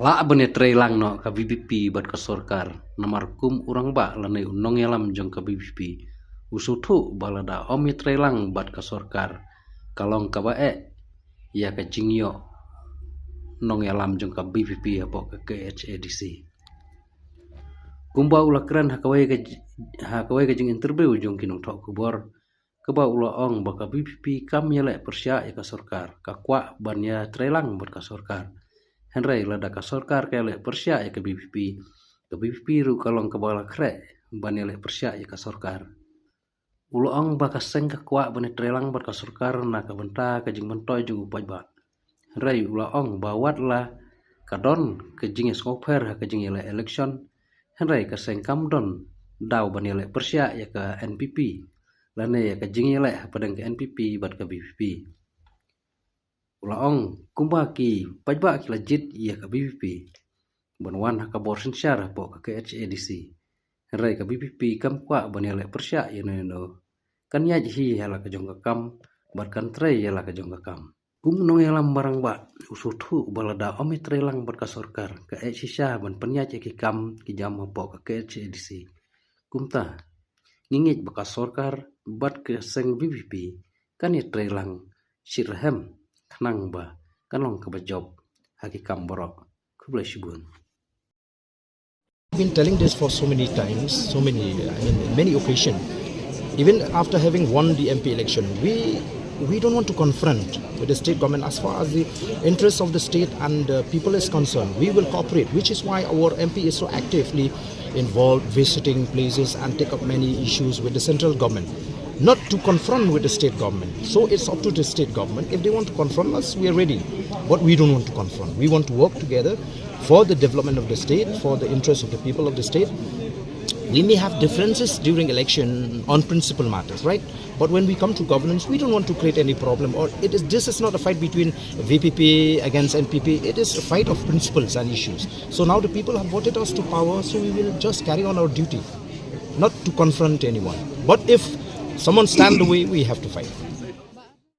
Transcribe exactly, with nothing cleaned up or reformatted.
Lah ban ïatreilang noh ka VPP bad ka sorkar, namar kum u rangbah lane u nongïalam jong ka VPP u sngewthuh ba lada ym ïatreilang bad ka sorkar, ka long kaba eh ïa ka jingïoh nongïalam jong ka VPP hapoh ka KHADC. Kumba u la kren ha kawei ka ji-, ha kawei ka jing interview jong ki nongthoh khubor, kaba u la ong ba ka VPP kam ïaleh pyrshah ïa ka sorkar, ka kwah ban ïatreilang bad ka sorkar. Hynrei lada ka sorkar ka ïaleh pyrshah ïa ka VPP, ka VPP ruh ka long kaba la khreh ban ïaleh pyrshah ïa ka sorkar. U la ong ba ka seng ka kwah ban ïatreilang bad ka sorkar na ka bynta ka jingmyntoi jong u paidbah. Hynrei u la ong ba wat la ka don ka jingïasngewpher ha ka jingïaleh election, hynrei ka seng kam don daw ban ïaleh pyrshah ïa ka NPP lane ïa ka jingïaleh hapdeng ka NPP bad ka VPP. U la ong kumba ki paidbah ki la jied ïa ka VPP ban wan ha ka bor synshar hapoh ka KHADC, hynrei ka VPP kam kwah ban ïaleh pyrshah ïano ïano. Kan ïaid hi ïa la ka jong ka kam bad kan trei ïa la ka jong ka kam. Kum u nongïalam ba rangbah u sngewthuh ba lada ym ïatreilang bad ka sorkar, ka eh shisha ban pynïaid ïa ki kam ki jam hapoh ka KHADC. Kumta ngi ngeit ba ka sorkar bad ka seng VPP kan ïatreilang shitrhem khnang ba kan long kaba jop ha ki kam baroh. Khublei shibun. Been telling this for so many times, so many, I mean, many occasions. Even after having won the M P election, we we don't want to confront with the state government as far as the interests of the state and the people is concerned. We will cooperate, which is why our M P is so actively involved, visiting places and take up many issues with the central government. Not to confront with the state government. So it's up to the state government. If they want to confront us, we are ready. But we don't want to confront. We want to work together for the development of the state, for the interests of the people of the state. We may have differences during election on principal matters, right? But when we come to governance, we don't want to create any problem. Or it is this is not a fight between VPP against NPP. It is a fight of principles and issues. So now the people have voted us to power, so we will just carry on our duty, not to confront anyone. But if someone stand the way, we have to fight.